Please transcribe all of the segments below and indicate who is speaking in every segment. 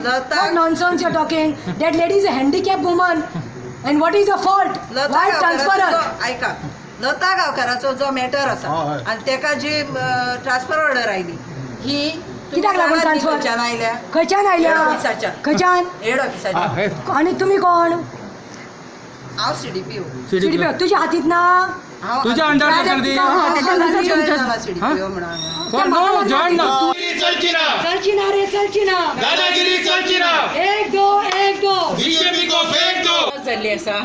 Speaker 1: Lata
Speaker 2: What nonsense you're talking? That lady is a handicapped woman. And what is her fault?
Speaker 1: Lata
Speaker 2: Why transfer
Speaker 1: गांवकाराचो
Speaker 2: her?
Speaker 1: आयका, Lata गांवकाराचो जो matter आसा
Speaker 3: हय.
Speaker 1: आनी तेका जी transfer order आयली ही
Speaker 2: कित्याक लागून transfer?
Speaker 1: खंयच्यान आयल्या?
Speaker 2: खंयच्यान आयल्या?
Speaker 1: हेड ऑफिसाच्या.
Speaker 2: खंयच्यान?
Speaker 1: हेड ऑफिसाच्या.
Speaker 2: आणि तुम्ही कोण?
Speaker 1: हांव सीडीपीओ.
Speaker 2: सीडीपीओ तुझ्या हातीत ना.
Speaker 1: हांव
Speaker 4: तुझ्या अंडर
Speaker 2: Direct
Speaker 4: ती
Speaker 2: तुका transfer झाली.
Speaker 1: जॉईन जाला सीडीपीओ म्हणून.
Speaker 4: कोण? नो, जॉईन ना तू.
Speaker 3: चलची ना.
Speaker 2: चलची ना रे, चलची ना.
Speaker 3: दादागिरी चलची ना.
Speaker 2: एक दो, एक दो.
Speaker 3: बीजेपी को फेंक दो.
Speaker 5: जाल्ली आसा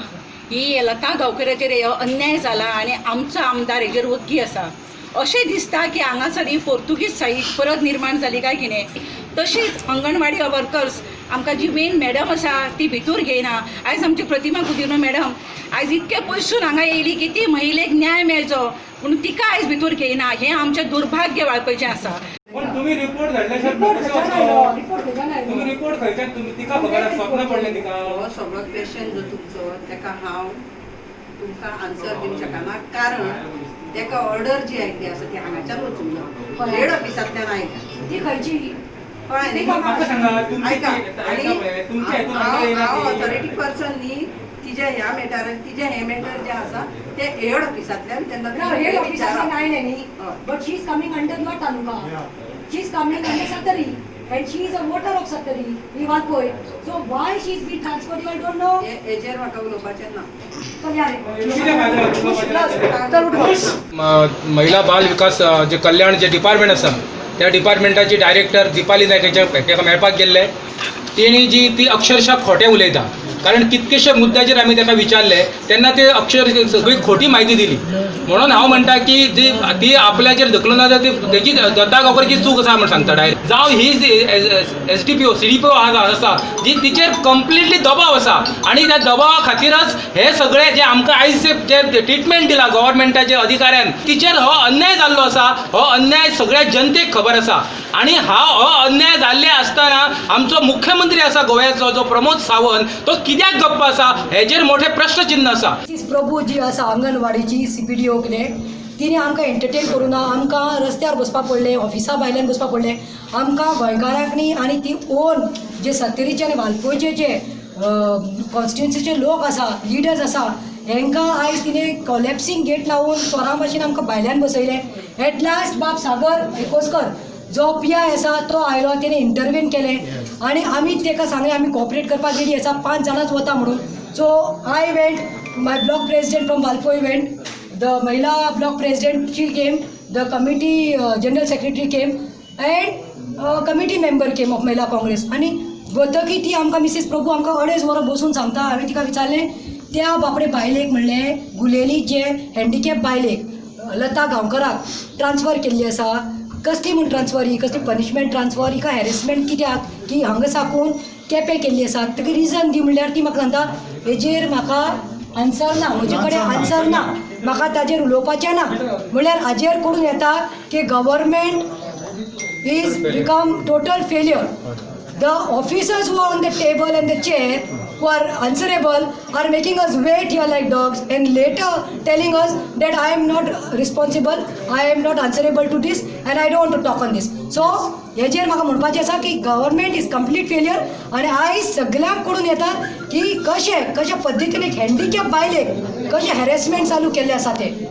Speaker 5: ही लता गांवकराचेर हो अन्याय जाला आनी आमचो आमदार हेजेर वग्गी आसा अशें दिसता की हांगासर ही पोर्तुगीज साई परत निर्माण जाली काय कितें. तशीच अंगणवाडी वर्कर्स आमकां जी मेन मॅडम आसा ती भितूर घेयना. आयज आमची प्रतिमा कुदिनो मॅडम आयज इतके पयसून हांगा येयली की ती महिलेक न्याय मेळचो म्हणून तिका आयज भितूर घेयना, हें आमचें दुर्भाग्य वाळपयचें आसा.
Speaker 4: पण तुम्ही रिपोर्ट धाडल्या
Speaker 2: रिपोर्ट खंयच्यान आयलो? रिपोर्ट खंयच्यान आयलो?
Speaker 4: तुम्ही रिपोर्ट खंयच्यान? तुम्ही तिका खबर आसा, स्वप्न पडलें तिका.
Speaker 1: हो सगळो क्वेश्चन जो तुमचो तेका हांव तुमकां आन्सर दिवंक शकना, कारण तेका ऑर्डर जी आयिल्ली आसा ती हांगाच्यान वचूंक ना, हेड ऑफिसांतल्यान आयल्या.
Speaker 2: ती खंयची?
Speaker 1: कळ्ळें न्ही?
Speaker 4: म्हाका सांगा, तुमची
Speaker 1: आयका,
Speaker 4: ती-
Speaker 1: आनी
Speaker 4: आयका पळय, तुमच्या हेतून आमकां
Speaker 1: हांव
Speaker 4: येयना
Speaker 1: हांव
Speaker 4: ती.
Speaker 1: ऑथॉरिटी पर्सन न्ही. तिजे ह्या मॅटरान, तिजें हें मॅटर जें आसा तें हेड ऑफिसांतल्यान तेन्ना
Speaker 2: ना, हेड ऑफिसांतल्यान आयलें न्ही.
Speaker 1: हय.
Speaker 2: But she is coming under your taluka, she is coming under Sattari and she is a voter of Sattari, he Valpoi. So why she is be transfer, you all don't know?
Speaker 1: हेजेर म्हाका उलोवपाचें ना.
Speaker 2: चल या रे.
Speaker 4: कितें फायदो जालो?
Speaker 2: चल उठ.
Speaker 4: महिला बाल विकास जे कल्याण जे डिपार्टमेंट आसा त्या डिपार्टमेंटाची डायरेक्टर दीपाली नायक हेच्या ताका मेळपाक गेल्ले. तेणी जी ती अक्षरशः खोटें उलयता, कारण कितकेशे मुद्द्याचेर आमी ताका विचारले तेन्ना ते अक्षर सगळी खोटी म्हायती दिली. म्हणून हांव म्हणटा की जी ती आपल्याचेर धकलून ना ती तेजी दत्ता गांवकराची चूक आसा म्हण सांगता डायरेक्ट. जावं ही एसडीपीओ सीडीपीओ आसा जी तिचेर कंप्लिटली दबाव आसा आनी त्या दबावा खातीरच हे सगळे जे आमकां आयज जे ट्रिटमेंट दिला गव्हर्मेंटाच्या अधिकाऱ्यान, तिचेर हो अन्याय जाल्लो आसा. हो अन्याय सगळ्या जनतेक खबर आसा आनी हा हो अन्याय जाल्ले आसतना आमचो मुख्यमंत्री आसा गोव्याचो जो प्रमोद सावंत, तो कित्याक गप्प आसा हेजेर मोठे प्रश्नचिन्ह आसा.
Speaker 2: मिसीस प्रभू जी आसा अंगणवाडीची सीपीडीओ कितें, तिणें आमकां एंटरटेन करूं ना. आमकां रस्त्यार बसपाक पडलें, ऑफिसा भायल्यान बसपाक पडलें आमकां गोंयकारांक न्ही. आनी ती ओन जे सत्तरीचे आनी वाळपयचे जे कॉन्स्टिट्युन्सीचे लोक आसा, लिडर्स आसा, हेंकां आयज तिणें कॉलेप्सींग गेट लावन चोरां भाशेन आमकां भायल्यान बसयलें. एट लास्ट बाब सागर एकोसकर जो पी I आसा तो आयलो, तेणें इंटरवेन केलें आनी आमी ताका सांगलें आमी कॉपरेट करपाक रेडी आसा, 5 जाणांच वता म्हणून. So I went, my block president from Valpoi went, the Mahila block president she came, the committee general secretary came and committee member came of Mahila Congress. आनी वतकीर ती आमकां मिसीस प्रभू आमकां अडेज वरां बसून सांगता. हांवें तिका विचारलें त्या बापडे बायलेक म्हणलें गुलेली जे हँडिकॅप बायलेक लता गांवकराक ट्रान्सफर केल्ली आसा, कसली म्हूण ट्रान्सफर ही, कसली पनिशमेंट ट्रान्सफर, हिका हॅरेसमेंट कित्याक की हांगा साकून केपें केल्ली आसा, ताका रिजन दी म्हणल्यार ती म्हाका सांगता हेजेर म्हाका आन्सर ना, म्हजे कडेन आन्सर ना, म्हाका ताजेर उलोवपाचें ना. म्हणल्यार हाजेर करून येता की government is become total failure. The officers who are on the table and the chair, who are answerable, are making us wait here like dogs and later telling us that I am not responsible, I am not answerable to this and I don't want to talk on this. So हेजेर म्हाका म्हणपाचें आसा की government is complete failure. आनी आयज सगल्यांक कळून येता की कशें कशा पद्दतीन एक हँडिकॅप बायलेक कशें हॅरेसमेंट चालू केल्लें आसा तें.